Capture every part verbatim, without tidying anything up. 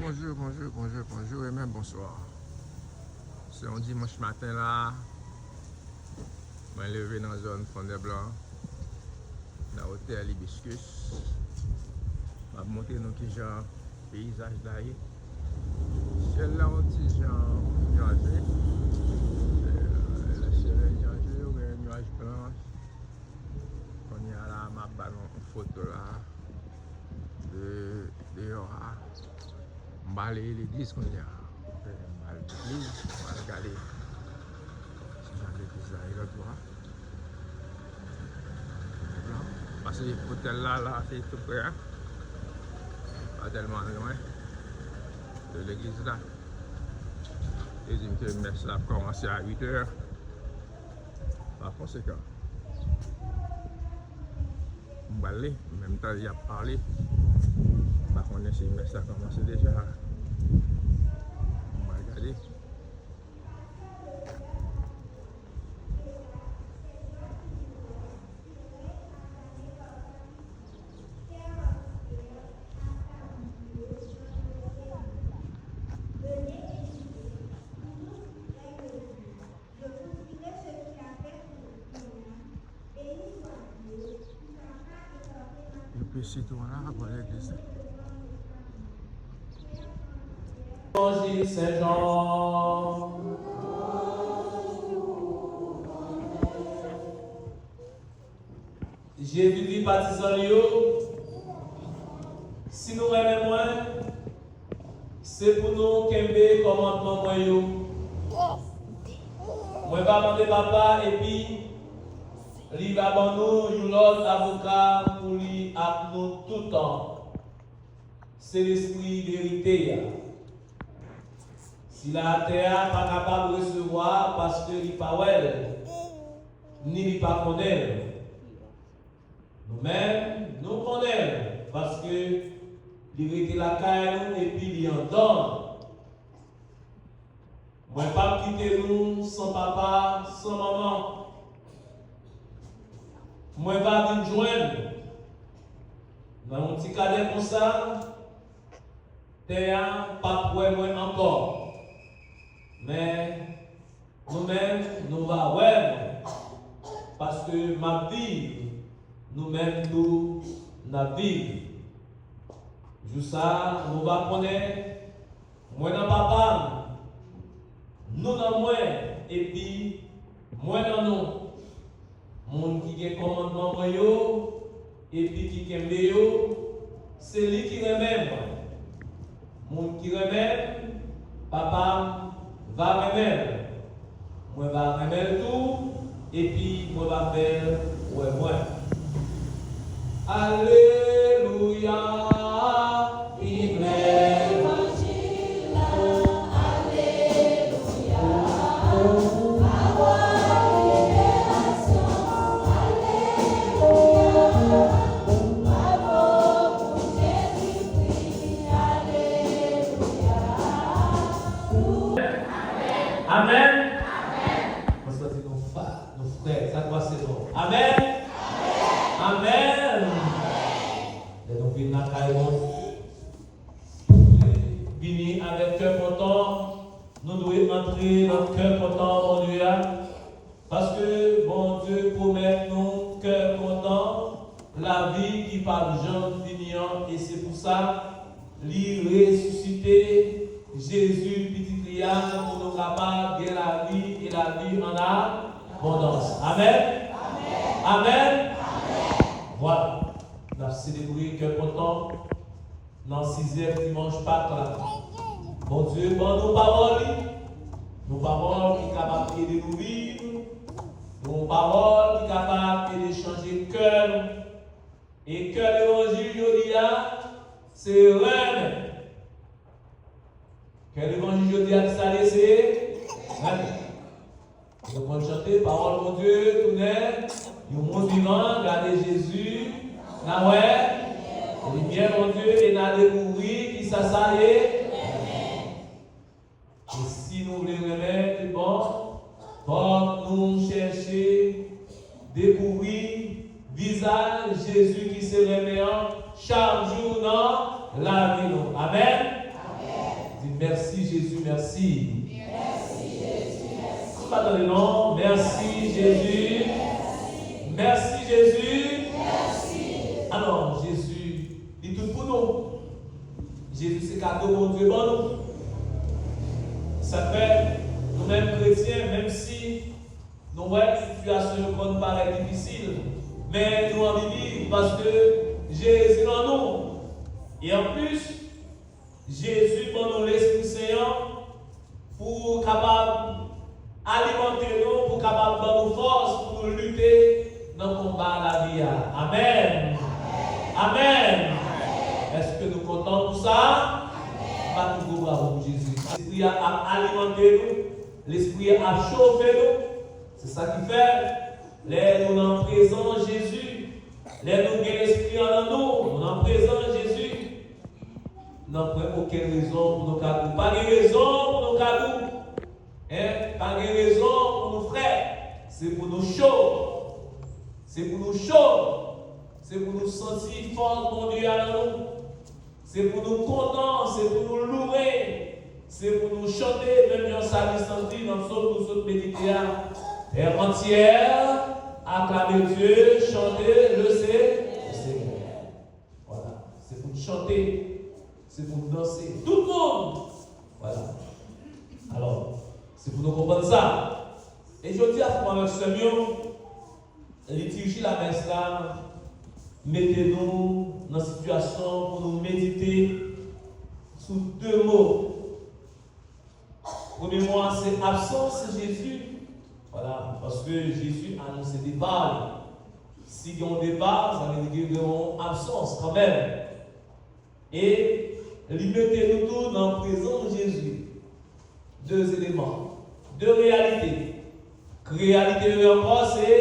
Bonjou, bonjou, bonjou, bonjou e menm bonswa. Se yon dimanch maten la, mwen leve nan zòn Fondèblan, nan otè Libiskus. M ap montre nou kijan peyizaj la ye. Syèl la yon ti jan nyajou. Lè syèl la nyajou, ou gen nyaj blanch. Kounye a la, m ap ba nou yon foto la de deyò a. M ale legliz kounye a. M ale legliz, m al gade kijan legliz la ye lòt bò a. Pase otèl la, la, se tou prè a. Pa tèlman lwen de legliz la. Yo di m ke mès la ap kòmanse a uit è. Pa konsekan, m pral li, menm tan y ap pale. M pa konnen si mès la kòmanse deja. M pral gade. Epi sitwon la, bò legliz la. Levanjil Sen Jan. Jezi di patizan li yo, "Si nou renmen mwen, se pou nou kenbe kòmandman mwen yo. Mwen va mande Papa, epi li va ban nou yon lòt avoka pou li ak nou toutan. Se Lespri verite a. Sila atè a pa kapab resevwa paske li pa wè l, ni li pa konnen l. Nou menm, nou konnen l, paske li rete lakay nou epi li anndan nou. Mwen p ap kite nou san papa, san manman. Mwen va vin jwenn nou. Nan yon ti kadè konsa, tè a p ap wè mwen ankò. Men, nou menm, nou va wè mwen. Paske m ap viv, nou menm tou, n ap viv. Jou sa a, nou va konnen mwen nan Papa m, nou nan mwen, epi mwen nan nou. Moun ki gen kòmandman mwen yo, epi ki kenbe yo, se li ki renmen mwen. Moun ki renmen m, Papa m va renmen l. Mwen va renmen l tou, epi mwen va fè l wè mwen." Alelouya, viv levanjil la, alelouya, pawòl liberasyon, alelouya, bravo pou Jezikri, alelouya. Amèn. Mwen santi nou fa, nou frè, sa k pase non. Amèn. Amèn. Lè nou vin lakay Bondye, vini avèk kè kontan, nou dwe antre nan kè kontan Bondye a. Paske Bondye pwomèt nou kè kontan, lavi ki p ap janm fini an, e se pou sa li resisite Jezi, Pitit li a, pou nou kapab gen lavi e lavi an abondans. Amèn. Amèn. Vwala. N ap selebre kè kontan nan sizyèm dimanch Pak la. Bondye ban nou pawòl li, yon pawòl ki kapab ede nou viv, yon pawòl ki kapab ede chanje kè nou. E kè levanjil jodi a, se renmen. Kè levanjil jodi a, ki sa l ye, se renmen. Nou konn chante, pawòl Bondye tounen yon moun vivan, gade Jezi n a wè limyè Bondye e n a dekouvri kisa sa ye. E si nou vle renmen tout bon, fòk nou chèche dekouvri vizaj Jezi ki se renmen an chak jou nan lavi nou. Amèn. Mèsi Jezi, mèsi. Mèsi Jezi, mèsi. M pa tande non. Mèsi Jezi. Mèsi Jezi. Mèsi. Alò, Jezi, li tout pou nou. Jezi se kado Bondye ban nou. Sa fè, nou menm kretyen, menm si nou wè sitiyasyon yo konn parèt difisil, men nou anvi viv paske Jezi nan nou. E anplis, Jezi ban nou Lespri Sen an pou kapab alimante nou, pou kapab ban nou fòs pou nou lite nan konba lavi a. Amèn. Amèn. Èske nou kontan pou sa? Bat yon gwo bravo pou Jezi. Lespri a ap alimante nou. Lespri a ap chofe nou. Se sa ki fè, lè nou nan prezans Jezi, lè nou gen Lespri an nan nou, nou nan prezans Jezi, nan pwen okenn rezon pou nou kado. Pa gen rezon pou nou kado. Hein? Pa gen rezon pou nou frè. Se pou nou cho. Se pou nou cho. Se pou nou santi fòs Bondye a nan nou. Se pou nou kontan, se pou nou louwe, se pou nou chante, menm jan salmis lan di nan sòm nou sot medite a. Terre entière, acclame Dieu, chante le Se-, le Seigneur. Voilà. Se pou n chante, se pou n danse. Tout moun! Voilà. Alò, se pou nou konprann sa. E jodi a, frè m avèk sè m yo, litiji lamès la mete nou nan sitiyasyon pou nou medite sou de mo. Premye mo a se absans Jezi. Voilà, paske Jezi anonse depa li. Si gen yon depa, sa vle di gen yon absans kanmenm. E li mete nou tou nan prezans Jezi. De eleman, de reyalite. Reyalite yo ankò se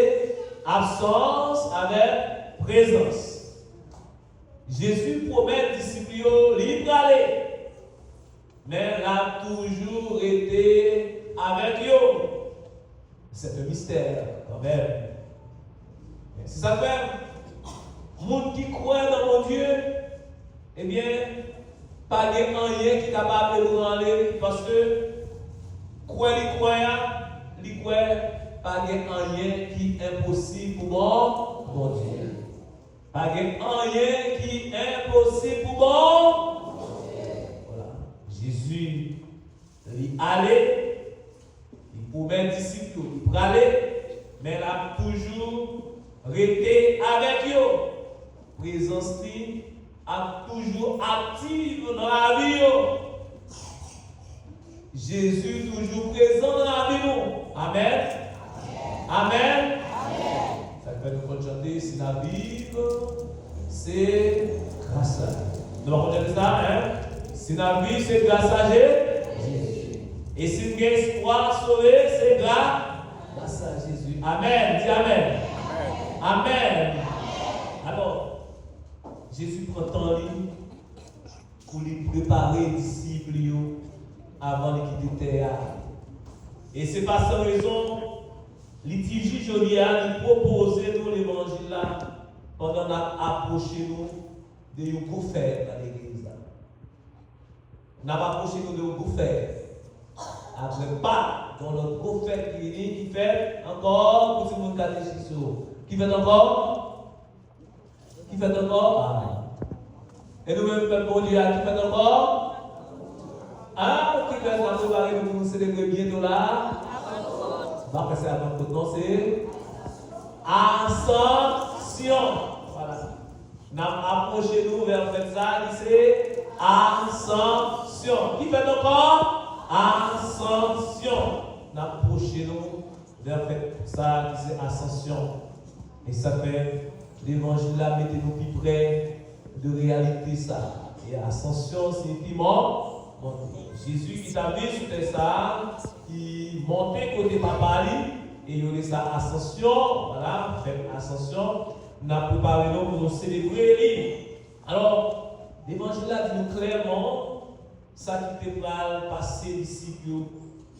absans avèk prezans. Jezi pwomèt disip li yo li prale, men l ap toujou rete avèk yo. C'est un mystère kanmenm. Se sa k fè, moun ki kwè nan Bondye, ebyen, pa gen anyen ki kapab ebranle li, paske kwè li kwè a, li kwè pa gen anyen ki enposib pou Bon-, Bondye. Pa gen anyen ki enposib pou Bon-, Bondye. Voilà. Jezi, li ale, li pwomèt disip yo, li prale, men l ap toujou rete avèk yo. Prezans li ap toujou aktif nan lavi yo. Jezi toujou prezan nan lavi nou. Amèn. Amèn. Sa k fè nou konn chante, si n ap viv, se gras a li. Nou pa konn chante sa, hein? Si n ap viv, se gras a Je-, Jezi. E si n gen espwa sove, se gra-, gras a Jezi. Amèn. Di amèn. Amèn. Alò, Jezi pran tan li pou li prepare disip li yo avan li kite tè a. E se pa san rezon, litiji jodi a, li pwopoze nou levanjil la pandan n ap apwoche nou de yon gwo fèt nan legliz la. N ap apwoche nou de yon gwo fèt. Apre Pak, gen yon lòt gwo fèt ki vini, ki fèt ankò pou timoun katechis yo. Ki fèt ankò? Ki fèt ankò? E nou menm pèp Bondye a, ki fèt ankò? A, ki fèt n ap prepare nou pou nou selebre byento la? M pa kwè se Pantekòt non, se Asansyon. Voilà. N ap apwoche nou vè fèt sa ki se Asansyon. Ki fèt ankò? Asansyon. N ap pwoche nou vè fèt sa ki se Asansyon. E sa fè levanjil la mete nou pi prè de reyalite sa. E Asansyon siyifi mò-, monte. Jezi ki tabli sou tè sa, ki monte kote Papa li, e yo rele sa Asansyon, vwala, fèt Asansyon, n ap prepare nou pou nou selebre li. Alò, levanjil la di nou klèman, sa ki te pral pase disip yo,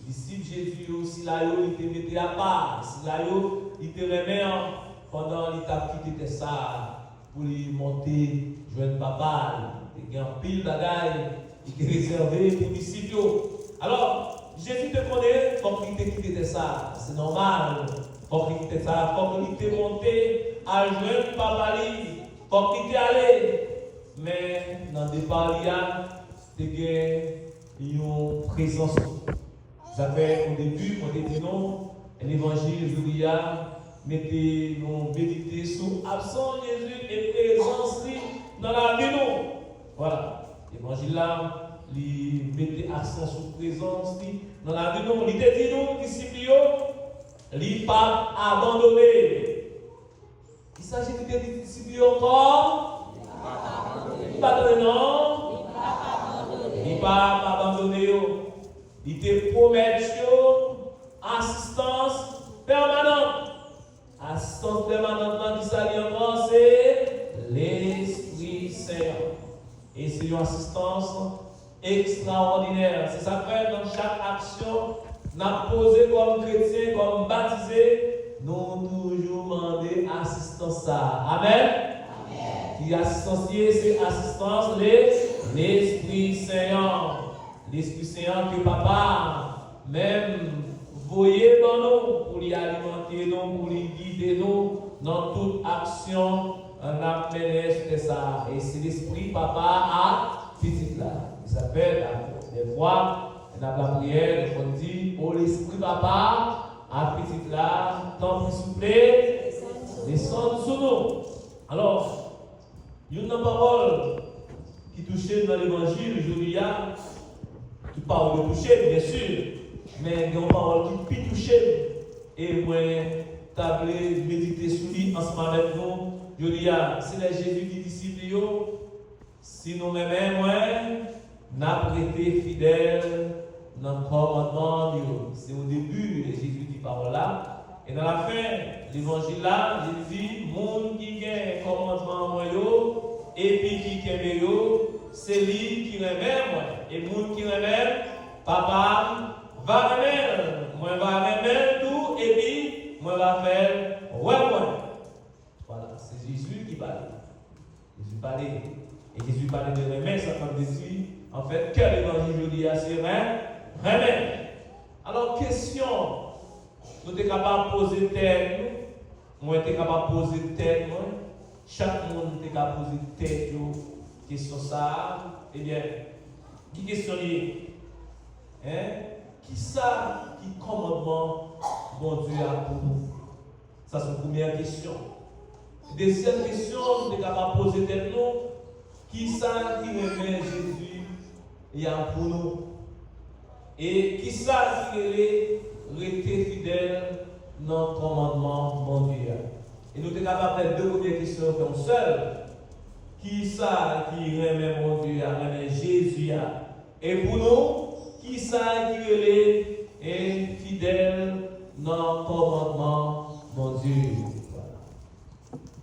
disip Jezi yo, sila yo li te mete apa, sila yo li te renmen an, pandan li t ap kite tè sa a pou li monte jwenn Papa l. Te gen anpil bagay li te rezève pou disip yo. Alò, Jezi te konnen fòk li te kite tè sa a. Se nòmal. Fòk li kite tè sa a. Fòk li te monte al jwenn Papa li. Fòk li te ale. Men nan depa li a, te gen yon prezans. Sa fè o debi, mwen te di nou, levanjil jodi a mete nou medite sou absans Jezi e prezans li nan lavi nou. Vwala, levanjil la, li mete aksan sou prezans li nan lavi nou. Li te di nou, disip li yo, li p ap abandone. Kisa Jezi te di disip li yo ankò? Li pa tande non. Li p ap abandone yo. Li te pwomèt yo asistans pèmanan. Asistans pèmanan nan kisa li ankò? Se Lespri Sen an. E se yon asistans ekstraòdinè. Se sa k fè nan chak aksyon n ap poze kòm kretyen, kòm batize, nou toujou mande asistans sa a. Amèn? Ki asistans li ye? Se asistans Le, Lespri Sen an. Lespri Sen an ke Papa menm voye ban nou pou li alimante nou, pou li gide nou nan tout aksyon n ap mennen sou tè sa a. E se Lespri Papa a Pitit la. E sa fè, dèfwa, n ap lapriyè, nou konn di, O Lespri Papa a Pitit la, tanpri souple, desann sou nou. Alò, youn nan pawòl ki touche m nan levanjil jodi a, tout pawòl yo touche m, byen si, men gen yon pawòl ki pi touche m, e mwen ta vle medite sou li ansanm avèk nou jodi a. Se lè Jezi di disip li yo, si nou renmen mwen, n ap rete fidèl nan kòmandman m yo. Se o debi lè Jezi di pawòl la. E nan lafen levanjil la, li di, moun ki gen kòmandman mwen yo, epi ki kenbe yo, se li ki renmen mwen. E moun ki renmen m, Papa m va renmen l. Mwen va renmen l tou, epi mwen va fè l wè mwen. Vwala, se Jezi ki pale. Jezi pale. E Jezi pale de renmen, sa k ap vle di, anfèt, kè levanjil jodi a se ren, renmen. Alò, kesyon nou te kapab poze tèt nou, mwen te kapab poze tèt mwen, chak moun te ka poze tèt yo kesyon sa a, ebyen, ki kesyon li ye? Hein? Kisa ki kòmandman Bondye a pou nou? Sa se yon premyè kesyon. Dezyèm kesyon, nou te kapab poze tèt nou, kisa ki renmen Jezi y a pou nou? E kisa ki rele rete fidèl nan kòmandman Bondye a? E nou te kapab fè de premyè kesyon yo fè yon sèl. Kisa ki renmen Bondye a, renmen Jezi a? E pou nou, kisa ki rele e fidèl nan kòmandman Bondye yo? Vwala.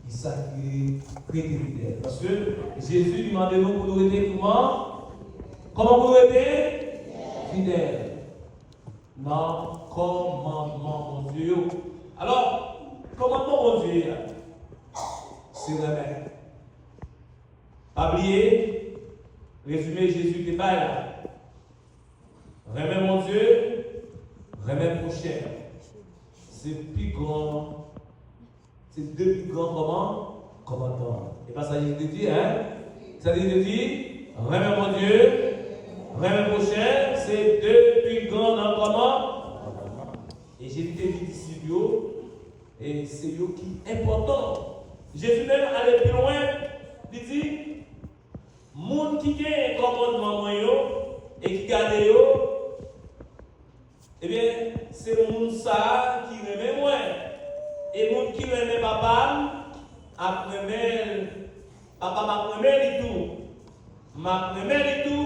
Kisa ki rele rete fidèl? Paske Jezi li mande nou pou nou rete kòman? Kòman pou nou rete? Fidèl nan kòmandman Bondye yo. Alò, kòmandman Bondye a, se renmen. Pa bliye rezime Jezi te bay la. Renmen Bondye, renmen pwochen. Se pi gran, se de pi gran kòman? Kòmandman. E pa sa Jezi te di, hein? Sa Jezi te di, renmen Bondye, renmen pwochen, se de pi gran nan kòman? E Jezi te di disip yo, e se yo ki enpòtan. Jezi menm ale pi lwen, li di, moun ki gen kòmandman mwen yo e ki gade yo, ebyen, se moun sa a ki renmen mwen. E moun ki renmen Papa m ap renmen l. Papa m ap renmen li tou. M ap renmen li tou.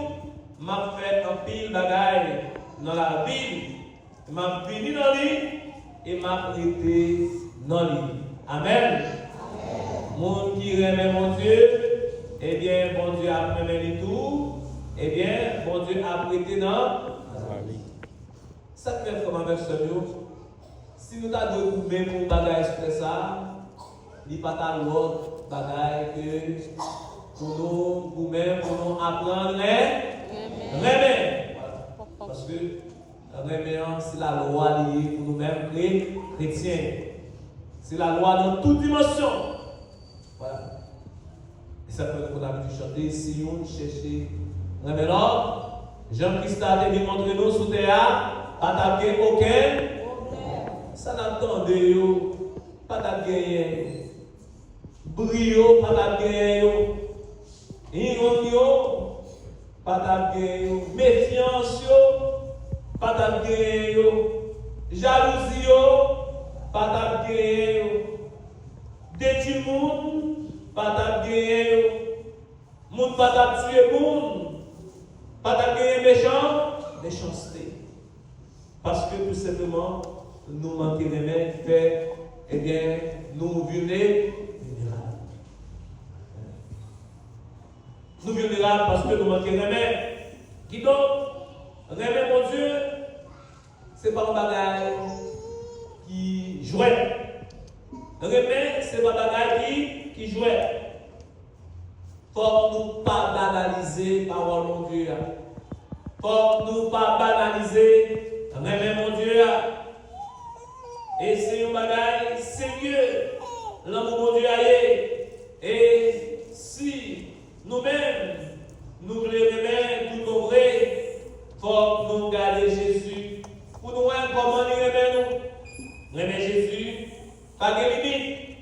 M ap fè anpil bagay nan lavi li. M ap vini nan li e m ap rete nan li. Amèn. Moun ki renmen Bondye, ebyen, Bondye ap renmen li tou. Ebyen, Bondye ap rete nan, nan li. Sa k fè, frè m avèk sè m yo, si nou ta dwe goumen pou yon bagay sou tè sa a, li pa ta lòt bagay ke Pou nou goumen, pou nou aprann ren-, renmen. Paske renmen an, se lalwa li ye pou nou menm kre-, kretyen. Se lalwa nan tout dimansyon. Vwala. E sa fè nou konn abitye chante, si youn chèche renmen lòt, jan Kris la te vin montre nou sou tè a, pa t ap gen okenn pwoblèm. Sa n ap tande yo, pa t ap genyen yo. Bri yo pa t ap genyen yo. Yonyon yo pa t ap genyen yo. Mefyans yo pa t ap genyen yo. Jalouzi yo pa t ap genyen yo. Detwi moun pa t ap genyen yo. Moun pa t ap tiye moun. Pa t ap genyen mechan-, mechanste. Paske tou senpleman, nou manke renmen ki fè, ebyen, nou vilne-, vilnerab. Nou vilnerab paske nou manke renmen. Kidonk, renmen Bondye, se pa yon bagay ki jwèt. Renmen, se pa bagay ki, ki jwèt. Fòk nou pa banalize pawòl Bondye a. Fòk nou pa banalize renmen Bondye a. E se yon bagay serye, lanmou Bondye a ye. E si nou menm, nou vle renmen tout bon vre, fòk nou gade Jezi pou nou wè kòman li renmen nou. Renmen Jezi pa gen limit,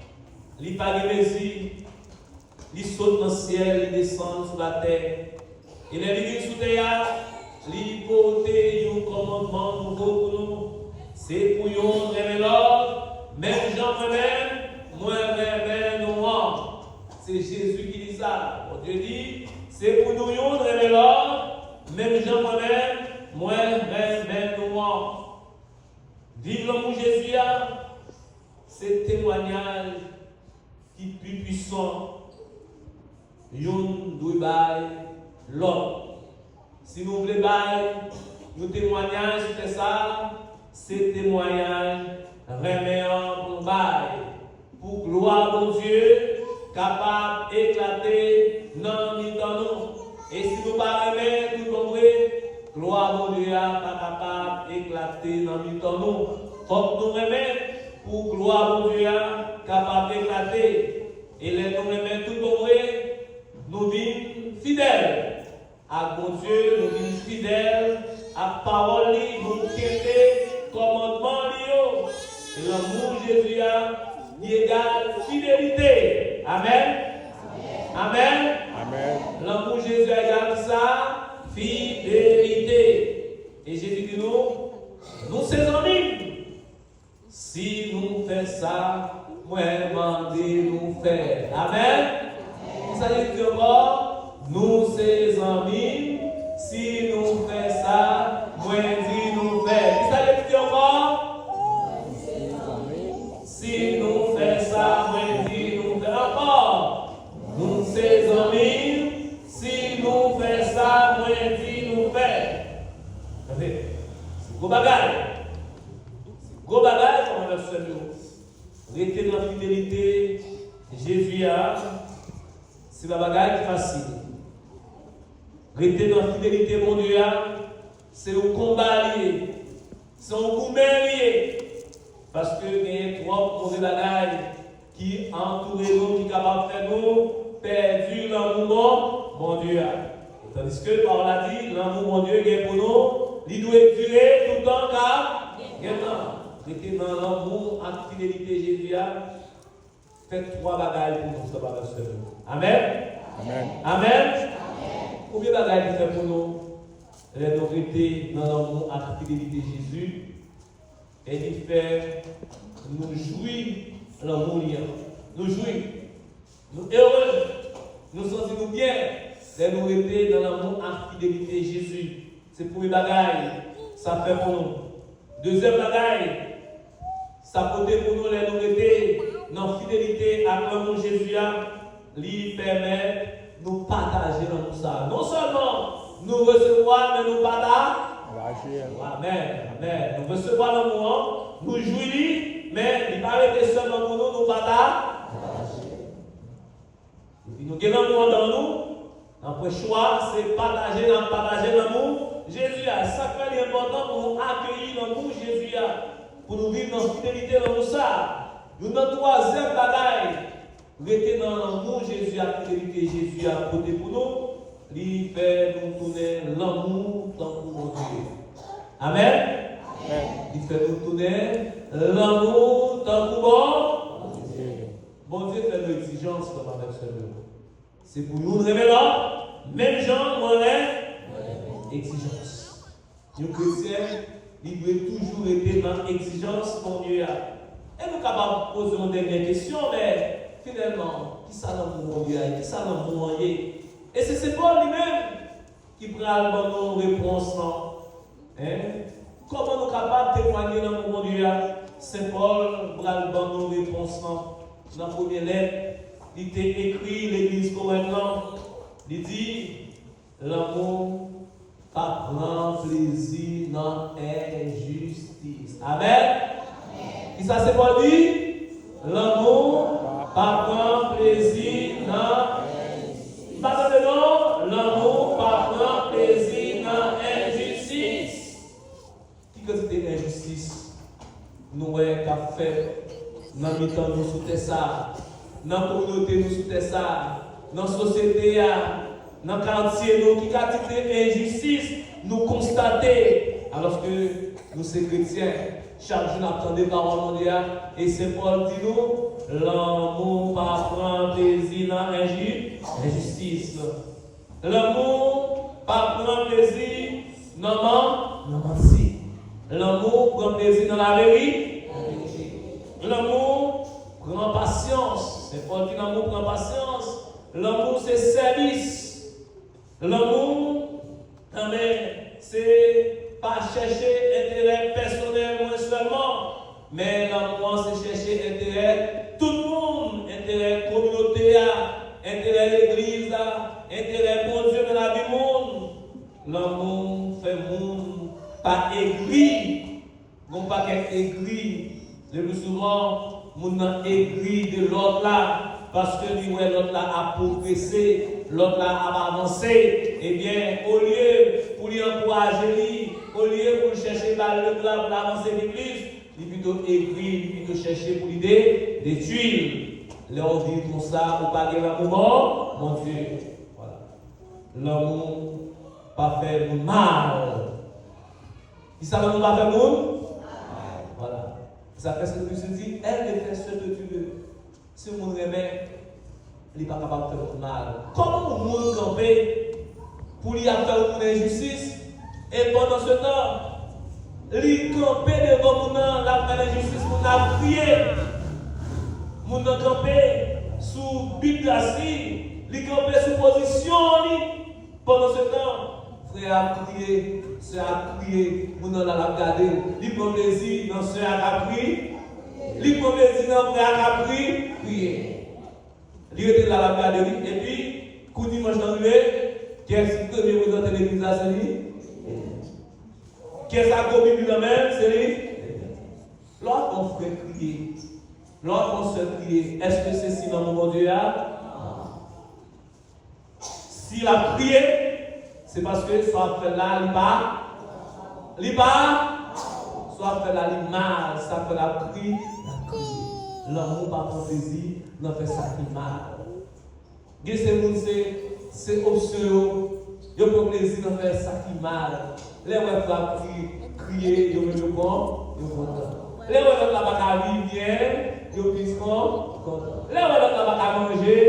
li pa gen mezi. Li sot nan syèl, li desann sou latè. E lè li vin sou tè a, li pote yon kòmandman nouvo pou nou. Se pou youn renmen lòt, menm jan mwen menm, mwen renmen nou an. Se Jezi ki di sa. Bondye di, se pou nou youn renmen lòt, menm jan mwen menm, mwen renmen nou an. Viv lanmou Jezi a, se temwayaj ki pi pwisan youn dwe bay lòt. Si nou vle bay yon temwayaj sou tè sa a, se temwayaj renmen an pou nou bay, pou glwa Bondye kapab eklate nan mitan nou. E si nou pa renmen tout bon vre, glwa Bondye a pa kapab eklate nan mitan nou. Fòk nou renmen pou glwa Bondye a kapab eklate. E lè nou renmen tout bon vre, nou vin fidèl ak Bondye, nou vin fidèl ak pawòl li, nou kenbe kòmandman li yo. E lanmou Jezi a, li egal fidelite. Amèn. Amèn. Amèn. Lanmou Jezi a egal ki sa? Fidelite. E Jezi di nou, nou se zanmi m. Si nou fè sa mwen mande nou fè. Amèn. Kisa Jezi di ankò? Nou se zanmi m. Si nou fè sa mwen di nou fè. Kisa Jezi di ankò? Si nou fè sa mwen di nou fè. Ankò. Nou se zanmi m. Si nou fè sa mwen di nou fè. Tande. Se gwo bagay. Se gwo bagay, frè m avèk sè m yo. Rete nan fidelite Jezi a, se pa bagay ki fasil. Rete nan fidelite Bondye a, se yon konba li ye. Se yon goumen li ye. Paske genyen twòp move bagay ki antoure nou, ki kapab fè nou pèdi lanmou Bon-, Bondye a. Tandiske pawòl la di, lanmou Bondye gen pou nou, li dwe dire toutan k ap gen tan. Rete nan lanmou ak fidelite Jezi a, fè twa bagay pou nou, frè m avèk sè m yo. Amèn? Amèn. Amèn? Konbyen bagay li fè pou nou lè nou rete nan lanmou ak fidelite Jezi? E li fè nou jwi lanmou li an. Nou jwi. Nou ere. Nou santi nou byen lè nou rete nan lanmou ak fidelite Jezi. Se premye bagay sa fè pou nou. Dezyèm bagay sa pote pou nou lè nou rete nan fidelite ak lanmou Jezi a, li pèmèt nou pataje lanmou sa a. Non sèlman nou resevwa, men nou pata-, pataje. Amèn, amèn. Nou resevwa lanmou an, nou jwi li, men li pa rete sèlman pou nou, nou pata-, pataje. Epi Nou gen lanmou anndan nou, n ap pran chwa, se pataje, n ap pataje lanmou Jezi a. Sa k fè li enpòtan pou nou akeyi lanmou Jezi a, pou nou viv nan fidelite lanmou sa a. Youn nan twazyèm bagay, rete nan lanmou Jezi a, fidelite Jezi a pote pou nou, li fè nou tounen lanmou tankou Bondye. Amèn? Amèn. Li fè nou tounen lanmou tankou bon Bondye. Bondye fè nou egzijans, frè m avèk sè m yo. Se pou youn renmen lòt, menm jan mwen renmen egzijans. Yon kretyen, li dwe toujou rete nan egzijans Bondye a. E nou kapab poze yon dènye kesyon, men finalman, kisa lanmou Bondye a ye? Kisa lanmou an ye? E se Sen Pòl li menm ki pral ban nou repons lan. Hein? Kòman nou kapab temwanye lanmou Bondye a? Sen Pòl pral ban nou repons lan nan premye lèt li te ekri legliz Korent lan. Li di, lanmou pa pran plezi nan enjistis. Amèn. Kisa Sen Pòl di? Lanmou pa pran plezi nan... M pa tande non. Lanmou pa pran plezi nan enjistis. Ki kantite enjistis nou wè k ap fèt nan mitan nou sou tè sa a, nan kominote nou sou tè sa a, nan sosyete a, nan katye nou? Ki kantite enjistis nou konstate, alòske nou se kretyen? Chak jou n ap tande pawòl Bondye a, e Sen Pòl di nou, lanmou pa pran plezi nan enji-, enjistis. Lanmou pa pran plezi nan man-, nan manti. Lanmou pran plezi nan laveri-, laverite. Lanmou pran pasyans. Sen Pòl di lanmou pran pasyans. Lanmou se sèvis. Lanmou, anben, se pa chèche enterè pèsonèl mwen sèlman, men lanmou an se chèche enterè tout moun, enterè kominote a, enterè legliz la, enterè Bondye nan lavi moun. Lanmou fè moun pa egri. Gon pakèt egri. Le pli souvan, moun nan egri de lòt la, paske li wè lòt la ap pwogrese, lòt la ap avanse. Ebyen, olye pou li ankouraje li, olye pou l chèche ba l legra pou l avanse pi plis, li pito egri, li pito chèche pou li de-, detwi l. Lè w viv konsa, ou pa gen lanmou Bon-, Bondye. Vwala. Lanmou pa fè moun mal. Kisa lanmou pa fè moun? Vwala. Sa fè Sent Pòl di, aime et fais ce que tu veux. Si yon moun renmen, li pa kapab fè moun mal. Kòman yon moun kanpe pou li ap fè yon moun enjistis, e pandan se tan, li kanpe devan moun nan, l ap fè l enjistis, moun nan ap kriye. Moun nan kanpe sou bib la, si li kanpe sou pozisyon li, pandan se tan, frè a ap kriye, sè a ap kriye, moun nan la l ap gade l. Li pran plezi nan sè a k ap kri-, li pran plezi nan frè a k ap kri-, kriye. Li rete la, l ap gade, wi. Epi, kou dimanch lan rive, kiyès ki premye prezante legliz la? Se li. Kiyès ak gwo bib li nan men l? Se li. Lè w ap wè yon frè kriye, lè w ap wè yon sè kriye, èske se siy lanmou Bondye a? Si l ap kriye, se paske sa w ap fè la, li pa, li pa, sa w ap fè la, li mal, sa k fè l ap kri-, l ap kriye. Lanmou pa pran plezi nan fè sa ki mal. Gen se moun, se, se opsyon yo, yo pran plezi nan fè sa ki mal. Lè yo wè frè ap kri-, kriye, yo menm yo kon-, yo kontan. Lè yo wè lòt la pa ka viv byen, yo plis kon-, kontan. Lè yo wè lòt la pa ka manje,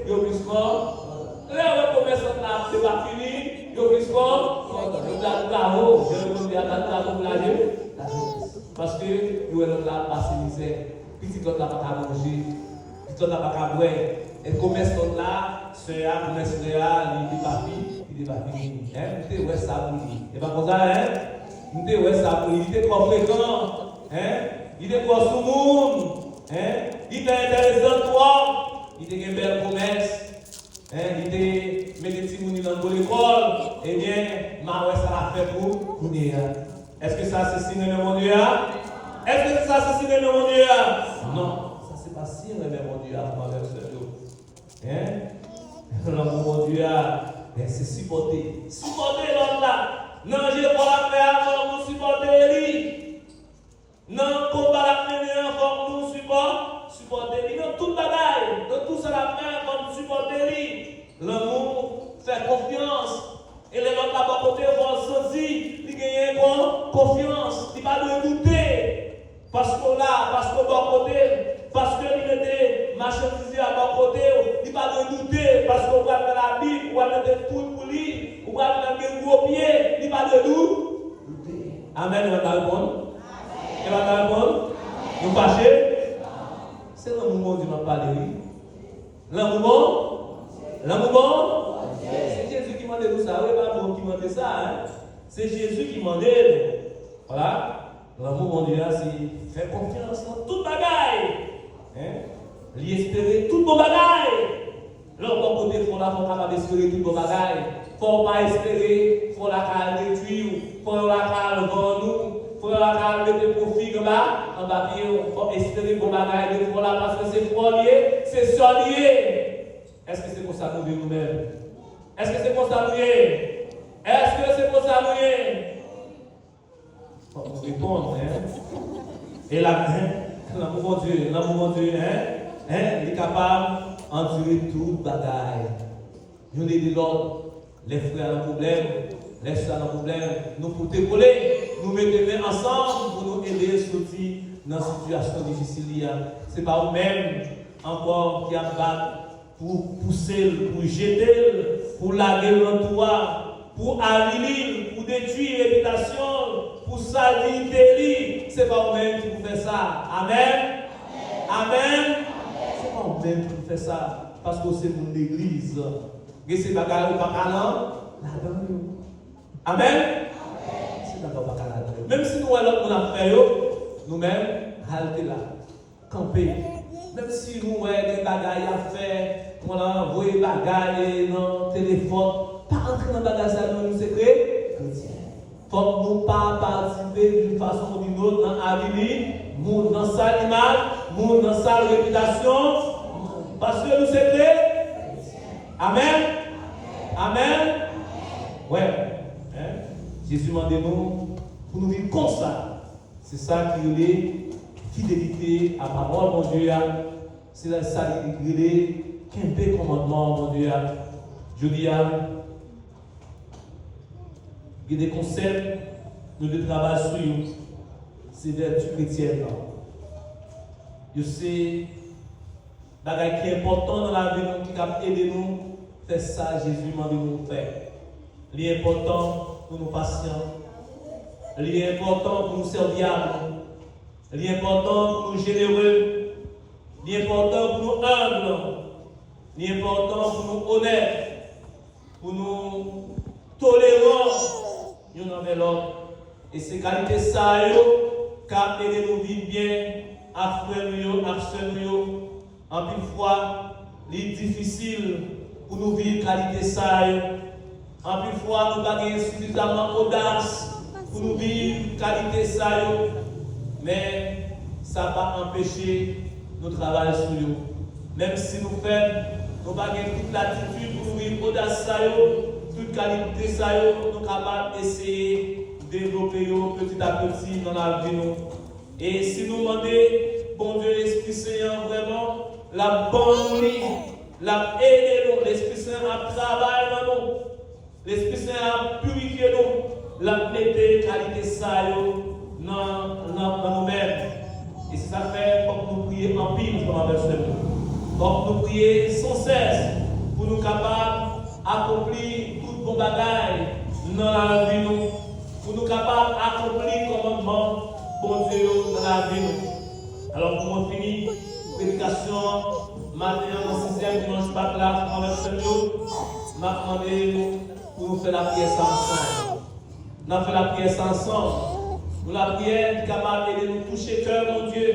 yo plis kon-, kontan. Lè yo wè komès lòt la ap depafini, yo plis kon-, kontan. Yo ta dou karo, jan yo konn di a, ta dou karo pou laje, lajenès. Paske yo wè lòt la ap pase mizè. Pitit lòt la pa ka manje, pitit lòt la pa ka bwè. E komès lòt la, sè a, komès frè a, li te pa fi-, li te pa fini. Hein? M te wè sa pou li. E pa konsa, hein? M te wè sa pou li. Li te twò frekan, hein? Li te twò sou moun, hein? Li te enteresan twòp. Li te gen bèl komès. Hein, li te mete timoun li nan bon lekòl, ebyen, m a wè sa l ap fè pou kounye a. Èske sa se siy renmen Bondye a? Èske sa se siy renmen Bondye a? Non, sa se pa siy renmen Bondye a, frè m avèk sè m yo. Hein? Lanmou Bondye a, men se sipòte. Sipòte lòt la. Nan jefò l ap fè a, fòk nou sipòte li. Nan konba l ap mennen an, fòk nou sipò-, sipòte li nan tout bagay. Nan tout sa l ap fè, fòk nou sipòte li. Lanmou fè konfyans. E lè lòt la bò kote, fò w santi li genyen kon-, konfyans. Li pa dwe doute. Paske w la, paske w bò kote l, paske li mete machandiz li a bò kote w, li pa dwe doute, paske w pral nan Labib, ou pral mete foud pou li, ou pral fè l gen gwo pye, li pa dwe dou-, doute. Amèn, e pa ta reponn? E pa ta reponn? Nou fache? Se lanmou Bondye m ap pale, wi. Lanmou bon? Lanmou bon? Se Jezi ki mande nou sa, wi, e pa nou ki mande sa, en. Se Jezi ki mande nou. Vwala. Lanmou Bondye a, se fè konfyans nan tout bagay. En? Li espere tout bon bagay. Lè w bò kote frè w la, fò w kapab espere tout bon bagay. Fò w pa espere frè w la ka al detwi w, frè w la ka al vann ou, frè w la ka al mete pwofig anba, anba pye w. Fò w espere bon bagay de frè w la, paske se frè w li ye, se sè w li ye. Èske se konsa nou viv nou menm? Èske se konsa nou ye? Èske se konsa nou ye? Fòk nou reponn, en. E la, en, lanmou Bondye, lanmou Bondye, en, en, li kapab andire tout bagay. Youn ede lòt. Lè frè a nan pwoblèm, lè sè a nan pwoblèm, nou pote kole, nou mete men ansanm pou nou ede l soti nan sitiyasyon difisil li a. Se pa ou menm ankò ki ap bat pou pouse l, pou jete l, pou lage l nan twou a, pou avili l, pou detwi repitasyon l, pou sal diyite li. Se pa ou menm ki pou fè sa. Amèn. Amèn. Se pa ou menm ki pou fè sa. Paske w se moun legliz. Gen se bagay ou pa ka nan ladan yo. Amèn. Se bagay ou pa ka ladan yo. Menm si nou wè lòt moun ap fè yo, nou menm, halte la. Kanpe. Menm si nou wè gen bagay y ap fè, konn voye bagay nan telefòn, pa antre nan bagay sa yo, nou se kre-, kretyen. Fòk nou pa patisipe d'une façon ou d'une autre nan avili moun, nan sal imaj moun, nan sal repitasyon, paske nou se kre-, amèn. Amèn. Wè, en? Jezi mande nou pou nou viv konsa. Se sa ki rele fidelite a pawòl Bondye a. Se sa ki rele kenbe kòmandman Bondye a. Jodi a, gen de konsèp nou dwe travay sou yo. Se vèti kretyèn nan. Yo se bagay ki enpòtan nan lavi nou, ki kab ede nou fè sa Jezi mande nou fè. Li enpòtan pou nou pasyan. Li enpòtan pou nou sèvyab. Li enpòtan pou nou jenere. Li enpòtan pou nou enb. Li enpòtan pou nou onèt. Pou nou toleran youn anvè lòt. E se kalite sa yo k ap ede nou viv byen ak frè nou yo, ak sè nou yo. Anpil fwa, li difisil pou nou viv kalite sa yo. Anpil fwa, nou pa gen sifizaman odas pou nou viv kalite sa yo. Men, sa pa anpeche nou travay sou yo. Menm si nou fèb, nou pa gen tout latitid pou nou viv odas sa yo, tout kalite sa yo, nou kapab eseye devlope yo peti a peti nan lavi nou. E si nou mande Bondye Lespri Sen an vrèman, l ap ban nou li, l ap ede nou, Lespri Sen an ap travay nan nou. Lespri Sen an ap pirifye nou, l ap mete kalite sa yo nan, nan, nan nou menm. E se sa k fè fòk nou priye anpil, frè m avèk sè m yo. Fòk nou priye sansès pou nou kapab akonpli tout bon bagay nan lavi nou, pou nou kapab akonpli kòmandman Bondye yo nan lavi nou. Alò, pou mwen fini predikasyon maten an nan sizyèm dimanch Pak la, frè m avèk sè m yo, m ap mande nou pou nou fè lapriyè sa ansanm. N ap fè lapriyè sa ansanm. Yon lapriyè ki kapab ede nou touche kè Bondye,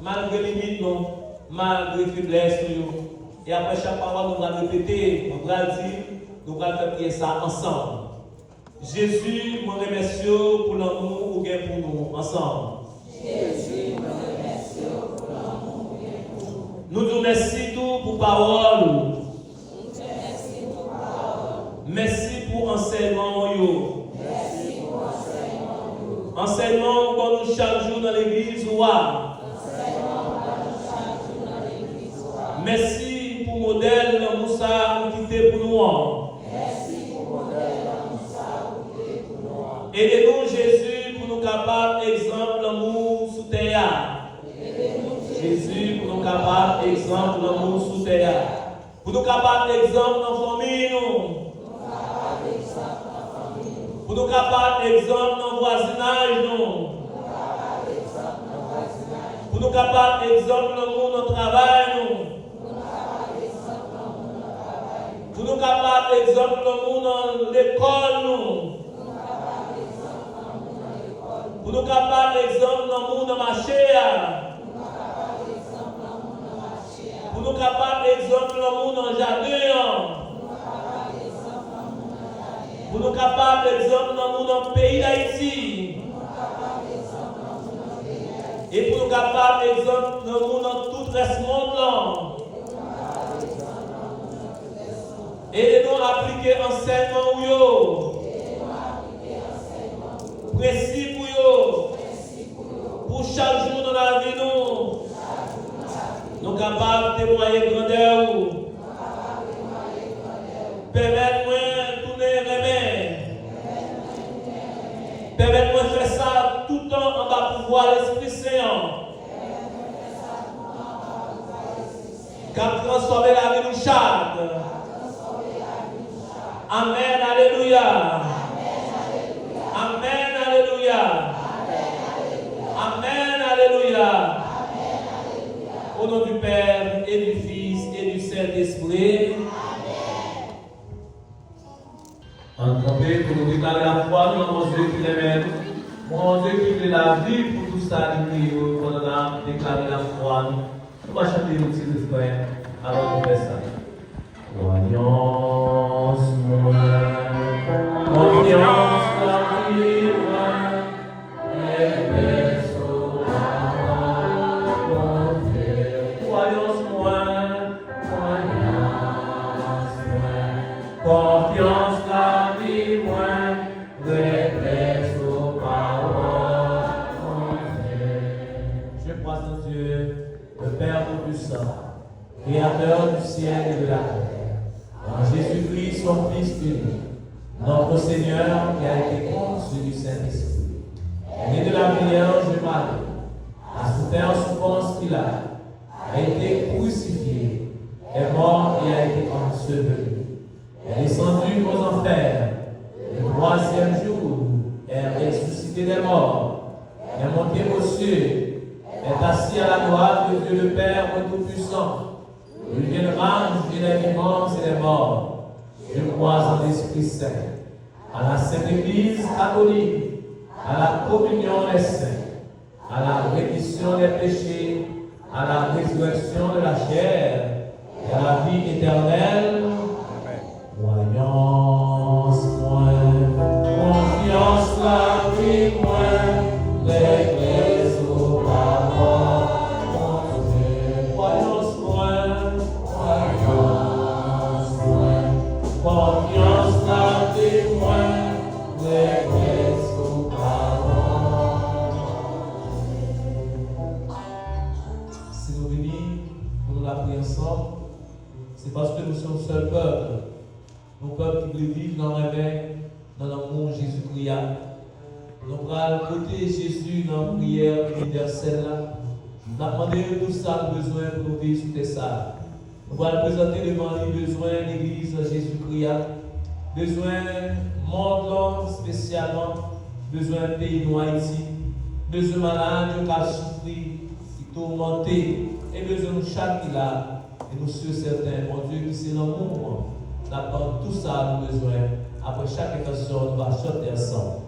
malgre limit nou, malgre feblès nou yo. E apre chak pawòl, nou pral repete, nou pral di, nou pral fè priyè sa ansanm. Jezi, mwen remèsye w pou lanmou ou gen pou nou ansanm. Jezi, mwen remèsye w pou lanmou ou gen pou nou. Nou di w mèsi tou pou pawòl ou. Nou di w Ansèyman ou ban nou chak jou nan legliz ou a. Mèsi pou modèl lanmou sa a ou kite pou nou an. Ede nou, Jezi, pou nou kapab egzanp lanmou sou tè a. Jezi, pou nou kapab egzanp lanmou sou tè a. Pou nou kapab egzanp nan fanmi nou. Pou nou kapab egzanp nan vwazinaj nou. Pou nou kapab egzanp lanmou nan travay nou. Pou nou kapab egzanp lanmou nan lekòl nou. Pou nou kapab egzanp lanmou nan mache a. Pou nou kapab egzanp lanmou nan jaden an. Pou nou kapab egzanp lanmou nan peyi Dayiti. E pou nou kapab egzanp lanmou nan tout rès mond lan. Ede nou aplike ansèyman ou yo, prensip ou yo, pou chak jou nan lavi nou, nou kapab temwaye grandè ou. Pèmèt mwen tounen renmen. Pèmèt mwen fè sa toutan anba pouvwa Lespri Sen an. K ap transfòme lavi nou chak. Amèn, alelouya. Amèn, alelouya. Amèn, alelouya. Au nom du Père et du Fils et du Saint-Esprit. Ann kanpe pou nou deklare lafwa nou nan Bondye ki renmen nou. Bondye ki vle lavi pou tout sa li kreye yo. Pandan n ap deklare lafwa nou, nou va chante yon ti refren avan nou fè sa. Kwayans mwen, konfyans lavi mwen, Kwayans mwen, kwayans mwen, konfyans lavi mwen, rete sou pawòl Bondye. Je crois en Dieu, le Père Tout-Puissant, Créateur du ciel et de la terre, en Jésus-Christ, son Fils unique, notre Seigneur, qui a été conçu du Saint-Esprit, est né de la Vierge Marie, a souffert souffrance qu'il a, a été crucifié, est mort et a été enseveli, est descendu aux enfers, le troisième jour, est ressuscité des morts, est monté aux cieux, est assis à la droite de Dieu le Père Tout-Puissant, il viendra juger les vivants et les morts. Je crois en l'Esprit Saint, à la Sainte Église catholique, à la communion des saints, à la rémission des péchés, à la résurrection de la chair, et à la vie éternelle. Kwayans mwen, konfyans lavi mwen, rete sou pawòl Bondye. Kwayans mwen, kwayans mwen, konfyans lavi mwen, rete sou pawòl Bondye. Si nou vini pou nou lapriyè ansanm, se paske nou se yon sèl pèp. Yon pèp ki vle viv nan renmen, nan lanmou Jezikri a. Nou pral kote Jezi nan priyè inivèsèl la. N ap mande l tout sa nou bezwen pou nou viv sou tè sa a. Nou pral prezante devan li bezwen legliz Jezikri a, bezwen mond lan espesyalman, bezwen peyi nou Ayiti, bezwen malad yo k ap soufri, ki toumante, e bezwen nou chak ki la. E nou si e sèten, Bondye ki se lanmou an, l ap ban nou tout sa nou bezwen. Apre chak entansyon, nou va chante ansanm.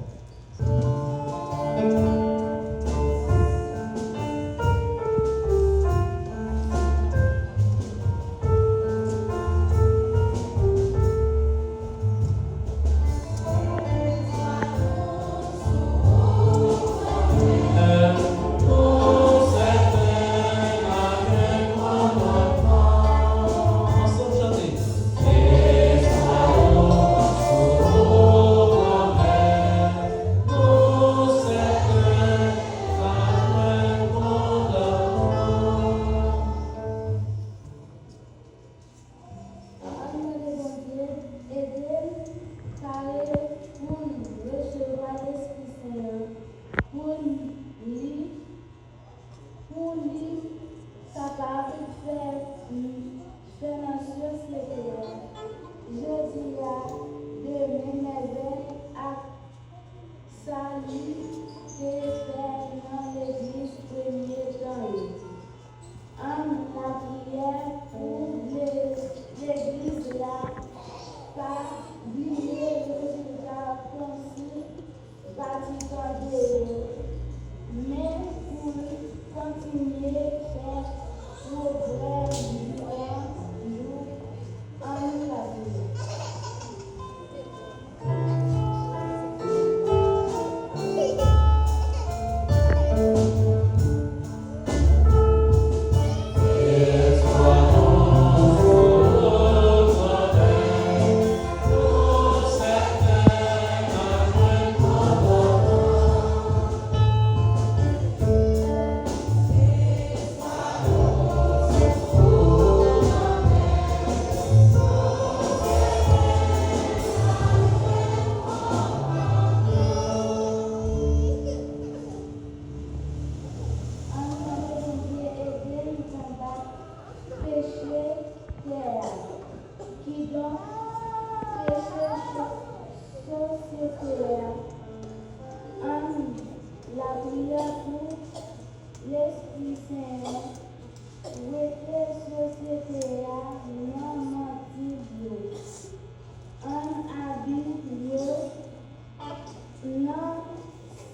nan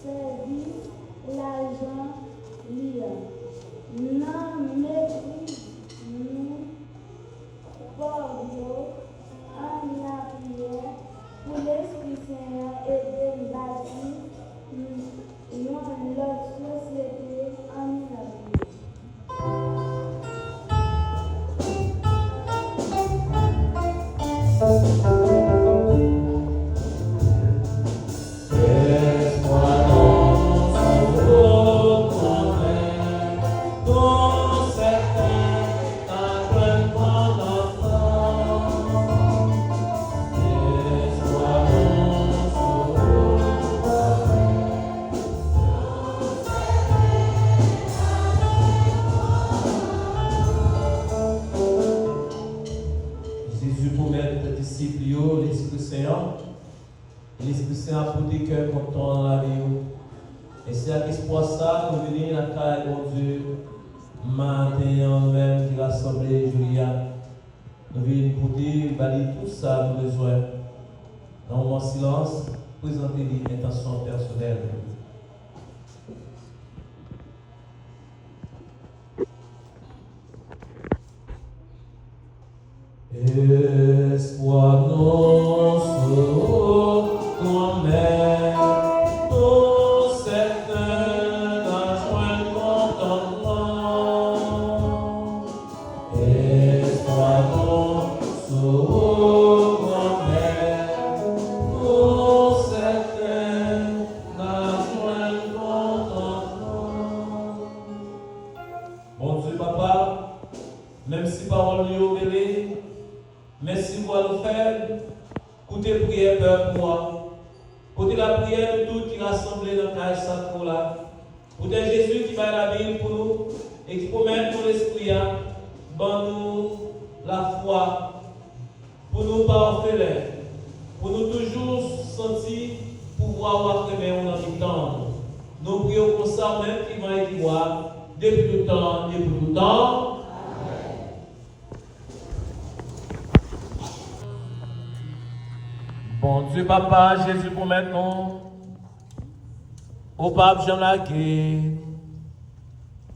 sèvis lajan li a. Nan metriz nou pòv yo, ann lapriyè pou Lespri Sen an ede n bati yon lòt sosyete. Ann lapriyè. Jezi pwomèt disip li yo Lespri Sen an. Lespri Sen ap pote kè kontan nan lavi yo. E se ak espwa sa nou vini lakay Bondye maten an, nou menm ki rasanble jodi a. Nou vin pote ba li tout sa nou bezwen. Nan moman silans, prezante li entansyon pèsonèl nou. Espwa nou sou Granmèt, nou sèten n a jwenn kontantman. Espwa nou sou Granmèt, nou sèten n a jwenn kontantman. Bondye Papa, menm si pawòl nou yo rele, men si vwa nou fèb, koute priyè pèp ou a. Koute lapriyè nou tout ki rasanble nan kay sakre w la. Pou tè Jezi ki bay lavi l pou nou e ki pwomèt nou Lespri a, ban nou lafwa pou nou pa òfelen, pou nou toujou santi pouvwa w ak renmen w nan mitan nou. Nou priye w konsa, ou menm ki vivan e ki wa, depi tout tan e pou tout tan. Bondye Papa, Jezi pwomèt nou, ou p ap janm lage.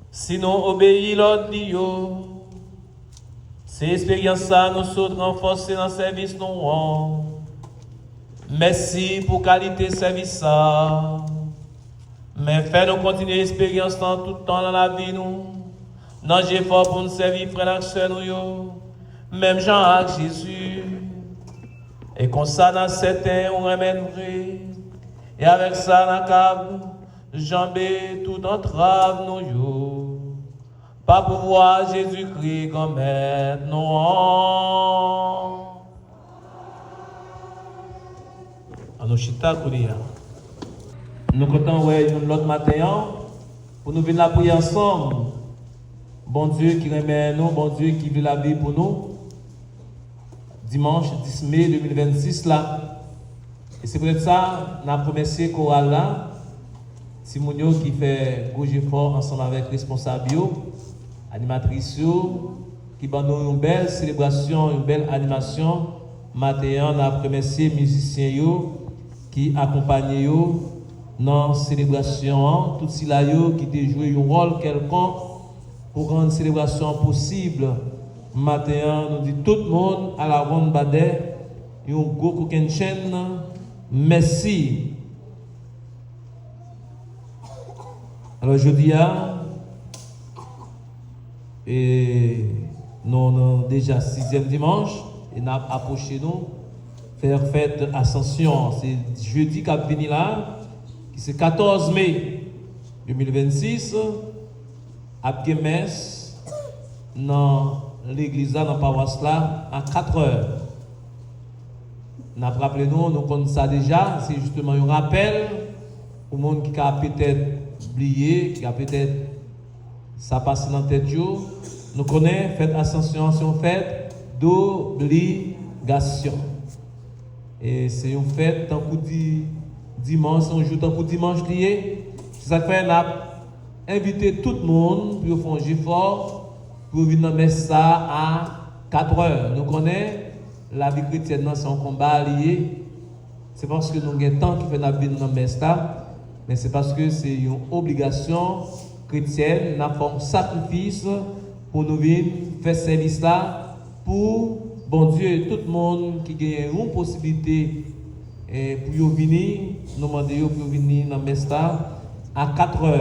Si nou obeyi lòd li yo, se esperyans sa nou sot ranfòse nan sèvis nou an. Mèsi pou kalite sèvis sa. Men fè nou kontinye esperyans lan tout tan nan lavi nou, nan jefò pou n sèvi frè n ak sè nou yo, menm jan ak Jezi. E konsa n a sèten ou renmen n vre, e avèk sa n a kab janbe tout antrav nou yo, pa pouvwa Jezikri Granmèt nou an. Ann nou chita kounye a. Nou kontan wè youn lòt maten an pou nou vin lapriyè ansanm. Bondye ki renmen nou, Bondye ki vle lavi pou nou. Dimanch dis me de mil vennsis la. E se poutèt sa, n ap remèsye koral la, timoun yo ki fè gwo jefò ansanm avèk responsab yo, animatris yo, ki ban nou yon bèl selebrasyon, yon bèl animasyon. Maten an, n ap remèsye mizisyen yo ki akonpanye yo nan selebrasyon an, tout sila yo ki te jwe yon wòl kèlkonk pou rann selebrasyon an posib. Maten an, nou di tout moun alavonn badè, yon gwo kokennchenn mèsi. Alò, jodi a, e, nou nan deja sizyèm dimanch, e n ap apwoche nou fè fèt Asansyon an. Se jedi k ap vini la, ki se katòz me de mil vennsis, ap gen mès nan legliz la, nan pawas la, a katrè. N ap raple nou, nou konn sa deja, se jisteman yon rapèl pou moun ki ka petèt bliye, ki ka petèt sa pase nan tèt yo. Nou konnen fèt Asansyon an se yon fèt dobligasyon. E se yon fèt tankou di, dimanch, se yon jou tankou dimanch li ye. Se sa k fè n ap envite tout moun pou yo fè yon jefò pou yo vin nan mès sa a a katrè. Nou konnen lavi kretyèn nan se yon konba li ye. Se paske nou gen tan ki fè n ap vin nan mès la, men se paske se yon obligasyon kretyèn, n ap fè yon sakrifis pou nou vin fè sèvis la pou Bondye. Tout moun ki genyen yon posiblite eh, pou yo vini, nou mande yo pou yo vini nan mès la a katrè.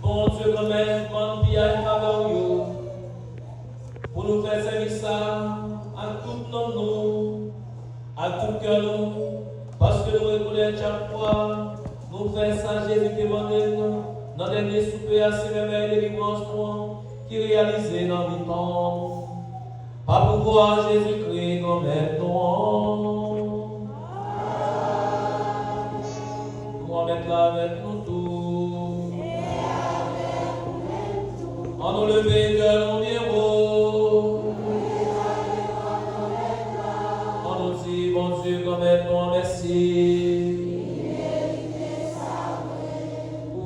Bondye Granmèt, ban n piyay favè w yo, pou nou fè sèvis sa ak tout nanm nou, ak tout kè nou, paske nou rekonèt chak fwa nou fè sa Jezi te mande n nan dènye soupe a, se mèvèy delivrans nou an ki reyalize nan mitan nou. Pa pouvwa Jezikri, Granmèt nou an. Granmèt la avèk nou tou. An nou leve kè nou byen wo. An nou di Bondye, Granmèt nou an, mèsi.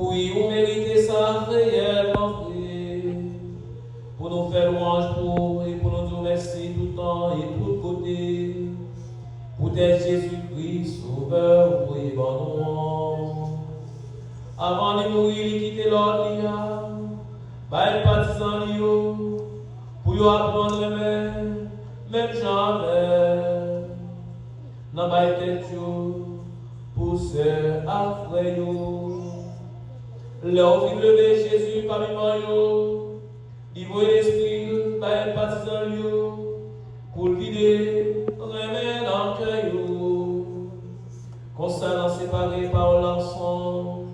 Wi, ou merite sa reyèlman vre. Pou nou fè lwanj pou ou e pou nou di w mèsi toutan e tout kote, poutèt Jezikri, Sovè ou voye ban nou an. Avan li mouri, li kite lòd li a bay patizan li yo, pou yo aprann renmen menm jan avè l, nan bay tèt yo pou sè ak frè yo. Lè w vin leve Jezi pami mò yo, li voye Lespri l bay patizan l yo, pou l vide renmen nan kè yo. Konsa, nan separe pawòl la ansanm,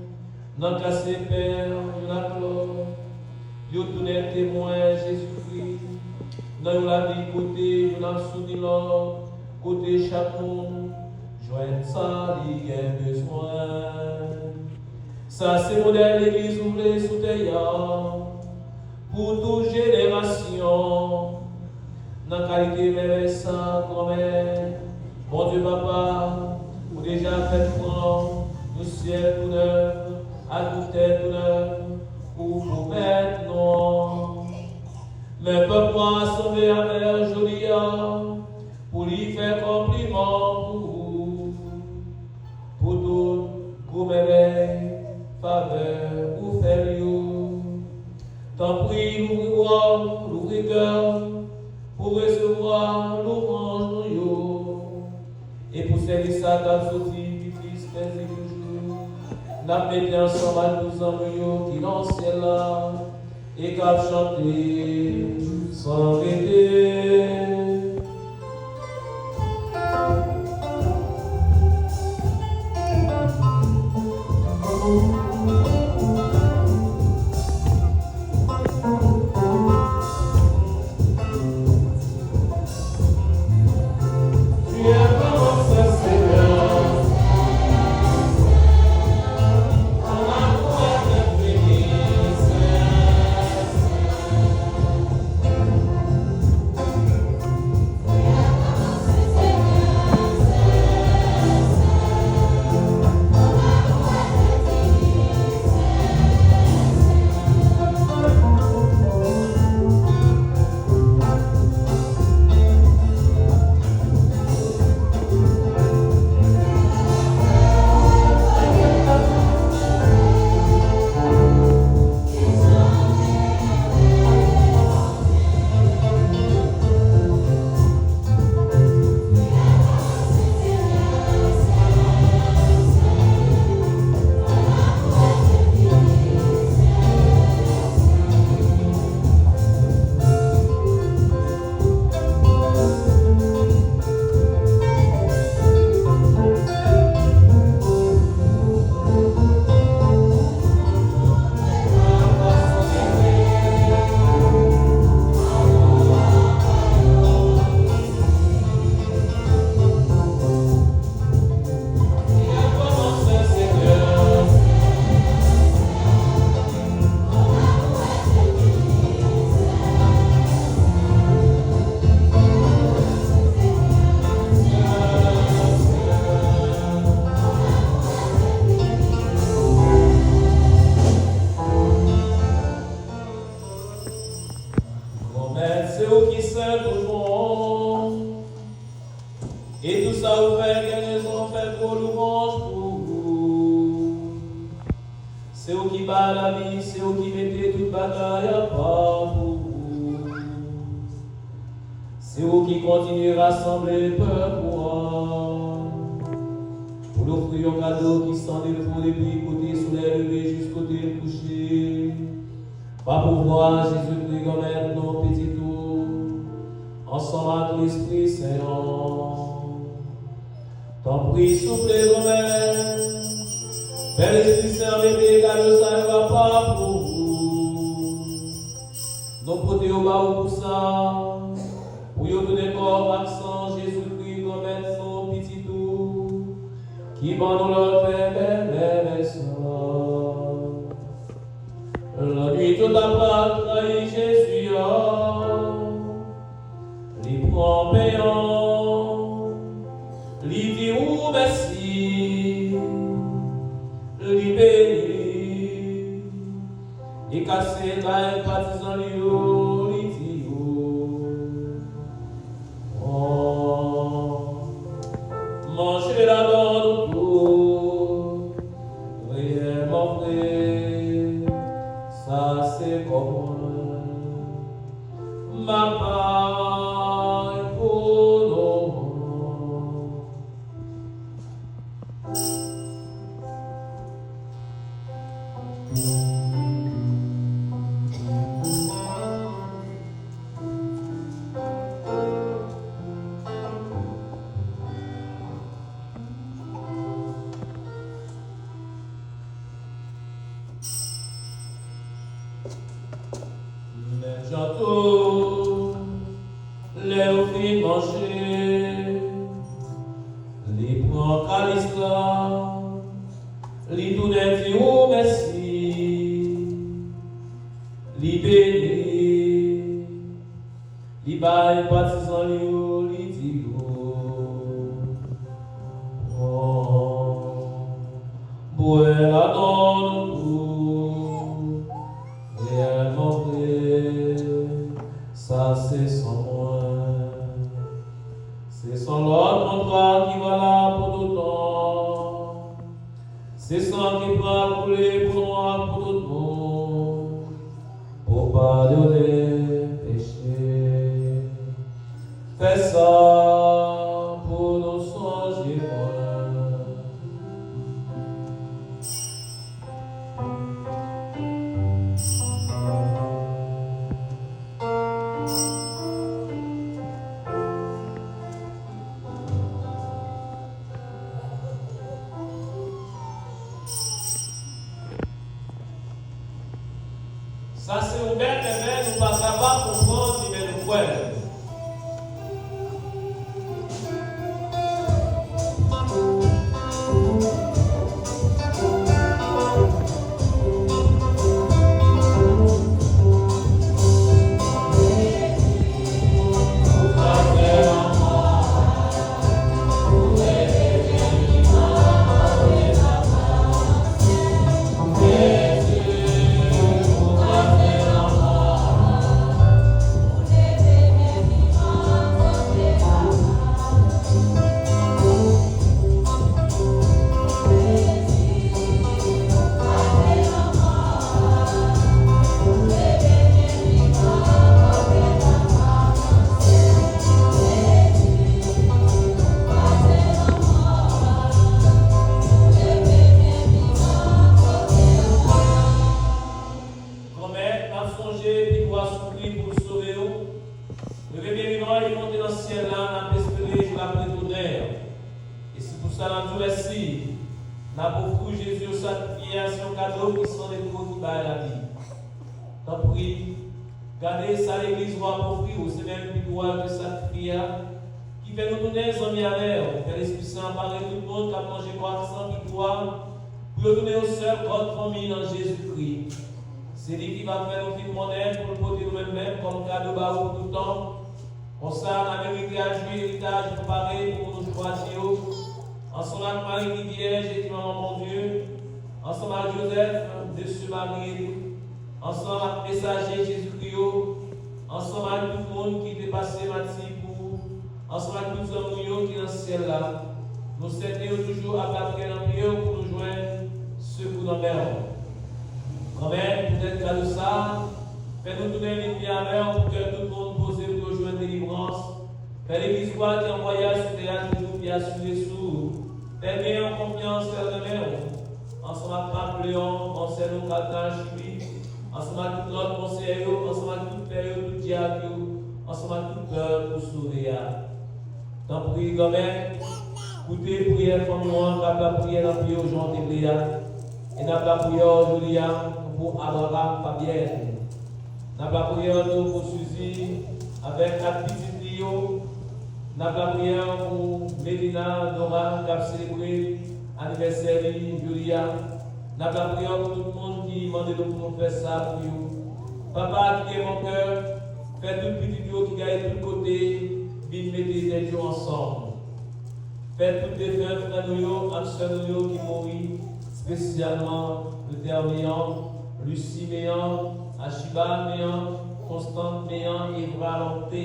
nan kase pen youn ak lòt, yo tounen temwen Jezikri, nan yon lavi kote youn ap soutni lòt, kote chak moun jwenn sa li gen bezwen. Sa se modèl legliz ou vle sou tè a, pou tout jenerasyon. Nan kalite mèvèy sa, Granmèt, Bondye Papa, ou deja fè n pran yon syèl tou nèf ak yon tè tou nèf ou pwomèt nou an. Men pèp ou an rasanble avè w jodi a pou li fè konpliman pou ou, pou tout gwo mèvèy, favè ou fè l yo. Tanpri, louvri bra w, louvri kè w, pou resevwa louwanj nou yo. E pou sèvis sa k ap soti pi plis pèse toujou, n ap mete ansanm ak tout zanmi yo ki nan syèl la e k ap chante san rete. Granmèt, se ou ki sen toujou. E tout sa ou fè gen rezon fè gwo louwanj pou ou. Se ou ki bay lavi, se ou ki mete tout bagay apa pou ou. Se ou ki kontinye rasanble pèp ou an. Ofri yon kado ki san defo depi kote solèy leve jis kote l kouche. Pa pouvwa Jezikri, Granmèt nou, Pitit ou, ansanm ak Lespri Sen an. Tanpri, souple, Granmèt, fè Lespri Sen an mete kado sa yo apa pou ou. Nou pote yo ba ou pou sa, pou yo tounen kò ak san Jezikri, Granmèt nou, Pitit ou, ki ban nou lòd fè bèl lèvèsan. Lannwit yo t ap pral trayi Jezi a, li pran pen an, li di ou mèsi, li beni li. Li kase l bay patizan li yo, li di yo, pran, manje ladan nou tou. Reyèlman vre, sa se kò mwen. M ap bay pou nou. Menm jan tou, lè yo fin manje, li pran kalis la, li tounen di ou mèsi, li beni li, li bay patizan li yo, li di yo, pran, bwè ladan nou tou. Reyèlman vre, sa se san mwen. Se san lòt kontra ki valab pou tout tan. Se san ki pral koule pou nou ak pou tout moun, pou padone peche. Fè sa pou nou sonje mwen. Sa se yon bèl lèvèl nou pa kapab konprann li, men nou kwè l. Granmèt, n ap sonje pitit ou a soufri pou l sove w. Leve byen vivan, li monte nan syèl la, n ap espere jou l ap retounen an. E se pou sa n ap di w mèsi. N ap ofri w Jezi yo sakrifye a, se yon kado ki san defo ki bay lavi. Tanpri, gade sa legliz ou ap ofri w, se menm pitit ou a ki sakrifye a, ki fè nou tounen zanmi avè w. Fè Lespri Sen an pare tout moun k ap manje kò ak san pitit ou a, pou yo tounen yon sèl kò ak fanmi nan Jezikri. Se li ki va fè nou fin monnen pou l pote nou menm menm kòm kado ba ou pou tout tan. Konsa, n a merite a jwi eritaj nou pare pou nou chwazi yo, ansanm ak Mari ki vyèj e ki manman Bondye, ansanm ak Jozèf, mesye Mari e tout, ansanm ak mesaje Jezikri yo, ansanm ak tout moun ki te pase mati pou ou, ansanm ak tout zanmi w yo ki nan syèl la. Nou sèten yo toujou ap lave kè nan pye w pou nou jwenn sekou nan men w. Granmèt, poutèt kado sa a, fè nou tounen vin byen avè w pou kè tout moun poze pou yo jwenn delivrans. Fè legliz ou a ki an vwayaj sou tè a toujou byen asire sou ou. Fè gen yon konfyans, fè renmen w, ansanm ak Pap Leyon, Monsèyè Kaltan Achibi, ansanm ak tout lòt monsèyè yo, ansanm ak tout pè yo, tout dyak yo, ansanm ak tout pèp ou sove a. Tanpri, Granmèt, koute priyè fanmi w an k ap lapriyè nan pye w jan w te vle a. E n ap lapriyè w jodi a pou Abraham Fabienne. N ap lapriyè w tou pou Suzy avèk kat pitit li yo. N ap lapriyè w pou Melina Nora k ap selebre anivèsè li jodi a. N ap lapriyè w pou tout moun ki mande nou pou nou fè sa pou yo. Papa ki gen bon kè, fè tout pitit yo ki gaye tout kote vin mete tèt yo ansanm. Fè tout defen frè nou yo ak sè nou yo ki mouri, espesyalman Luther Meillan, Lucie Meillan, Achiba Meillan, Constant Meillan, Evra Lorté.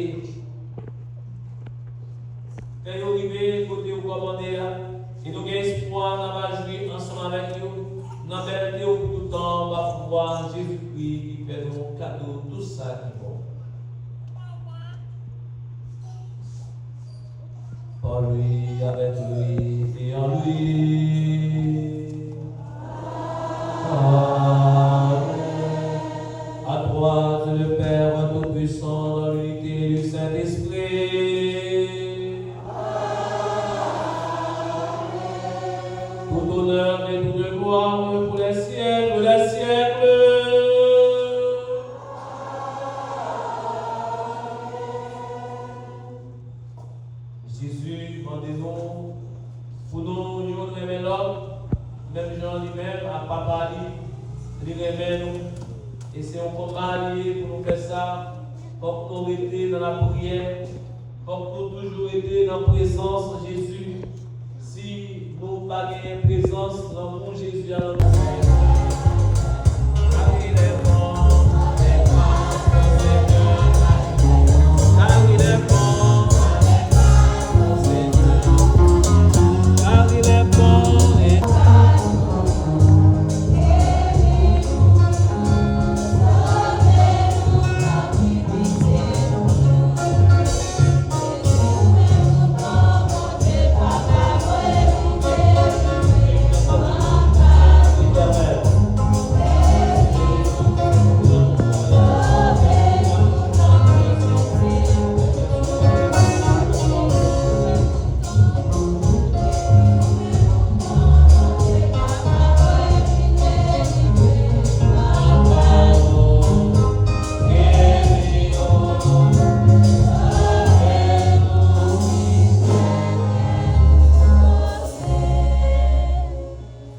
Fè yo rive kote ou kòmande a, e nou gen espwa n ap jwi ansanm avèk yo nan bèlte ou pou tout tan pa pouvwa Jezikri ki fè nou kado tout sa ki bon. Par lui, avec lui et en lui. Amen. À toi, Dieu le Père Tout-Puissant, dans l'unité du Saint-Esprit. Tout honneur et toute gloire pour les siècles des siècles. Jezi mande nou pou nou youn renmen lòt, menm jan li menm ak Papa li, li renmen nou. E se yon konba li ye pou nou fè sa. Fòk nou rete nan lapriyè. Fòk nou toujou rete nan prezans Jezi. Si nou pa genyen prezans, lanmou Jezi a nan nou,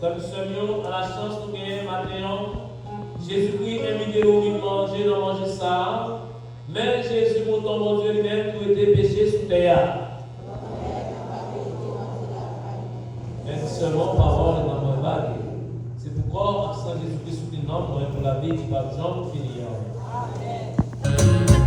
Frè m, sè m yo, a la chans nou genyen maten an. Jezikri envite nou vin manje nan manje sa a. Men Jezi, mouton Bondye li menm ki rete peche sou tè a. Men sèlman pawòl nan mwen pa geri. Se pou kò ak san Jezikri soutni nanm mwen pou lavi ki p ap janm fini an. Amen.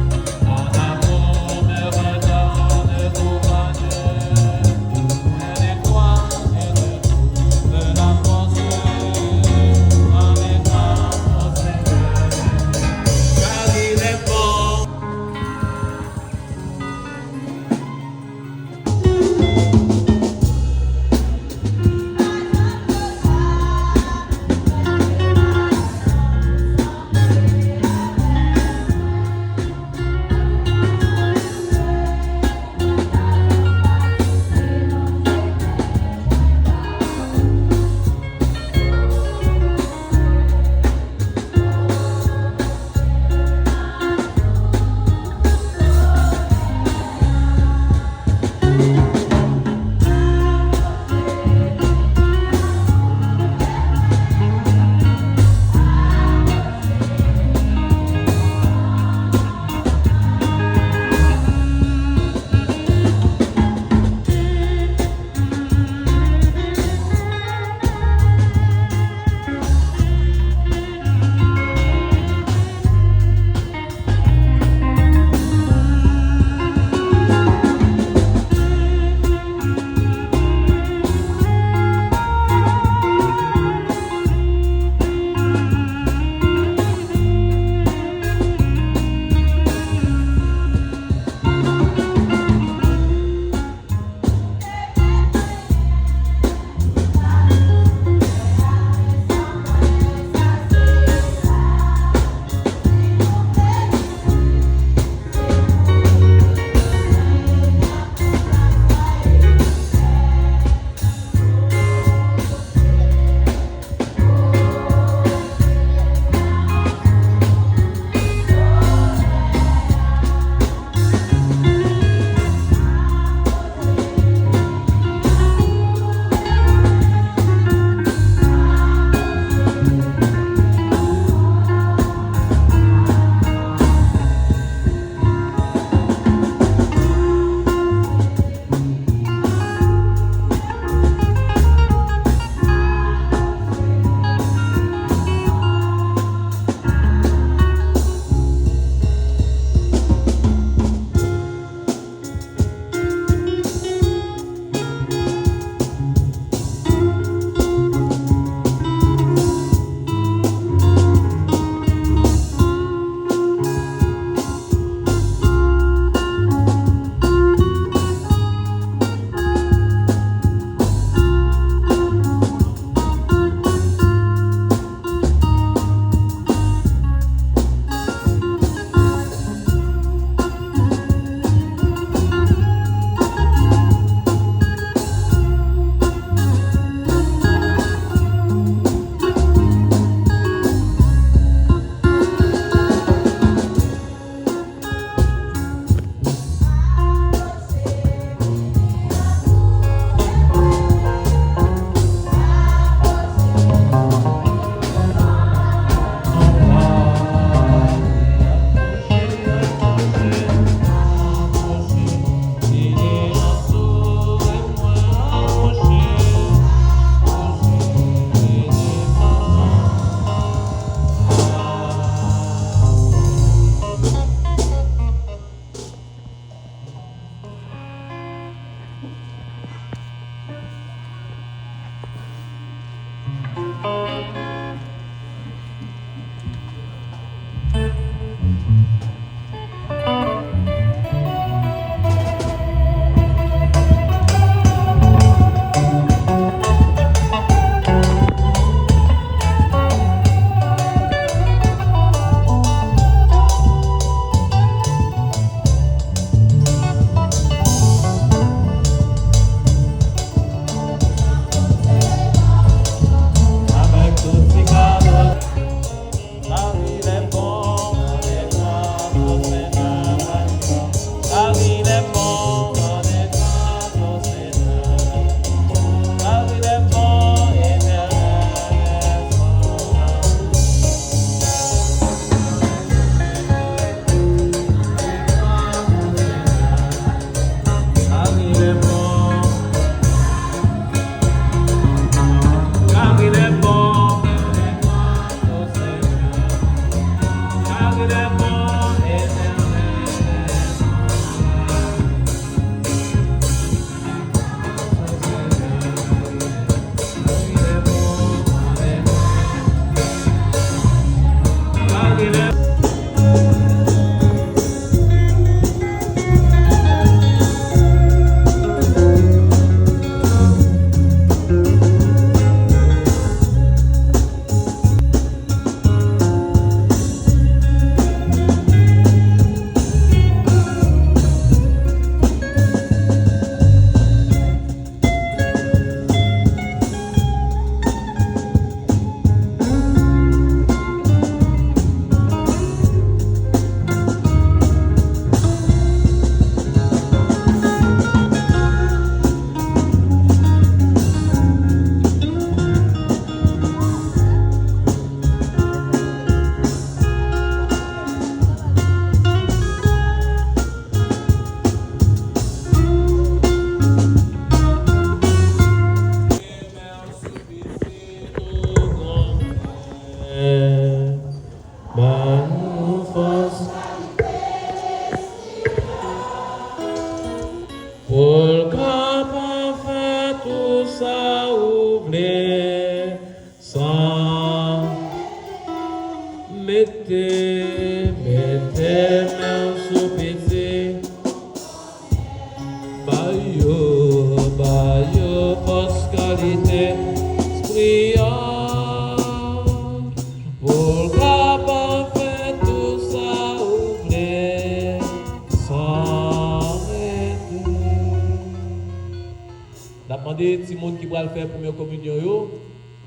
Mande timoun ki pral fè premye kominyon yo,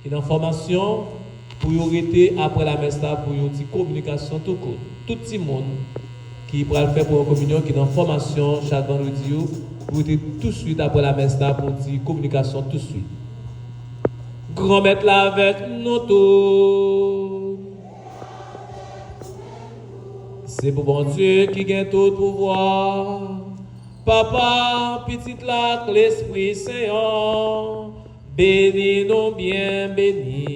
ki nan fòmasyon, pou yo rete apre lamès la pou yon ti kominikasyon tou kout. Tout timoun ki pral fè premye kominyon, ki nan fòmasyon chak vandredi yo, pou rete touswit apre lamès la pou yon ti kominikasyon touswit. Granmèt la avèk nou tout. Se pou Bondye ki gen tout pouvwa. Papa, Pitit la, ak Lespri Sen an, beni nou byen beni.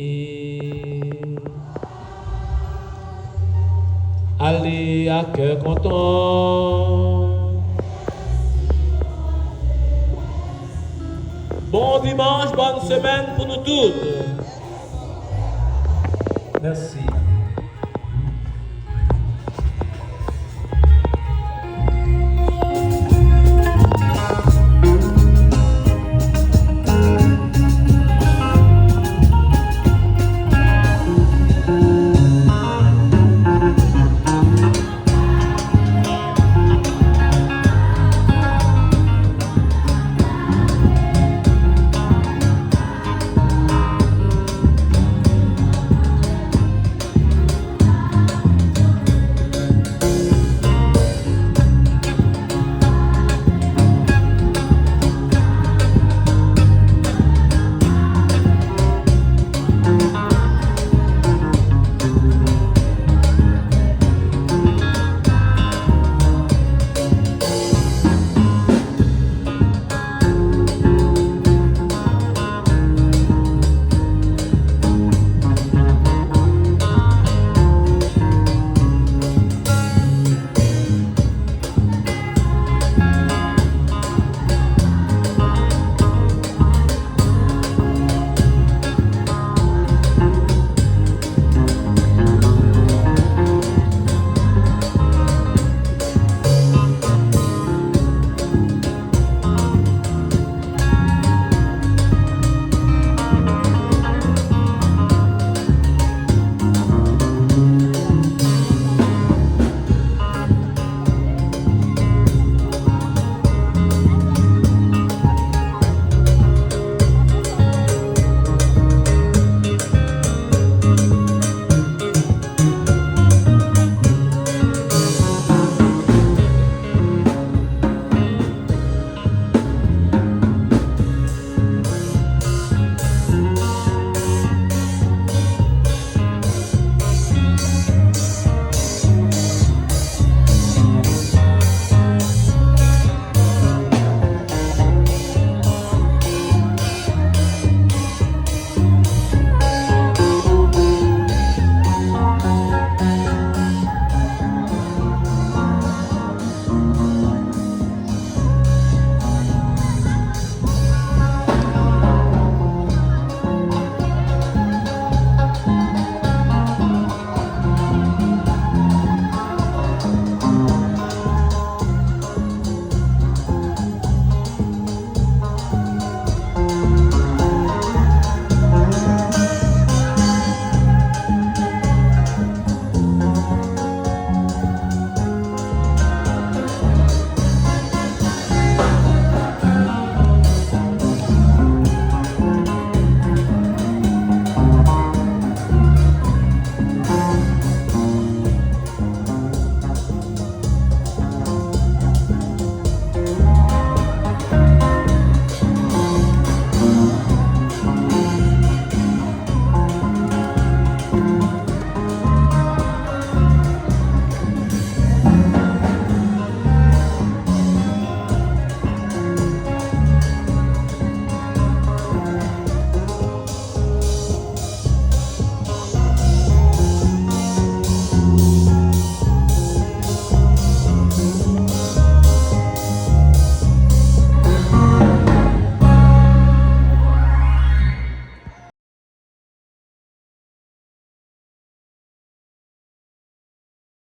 Ale ak kè kontan. Bon dimanch, bòn semèn pou nou tout. Mèsi.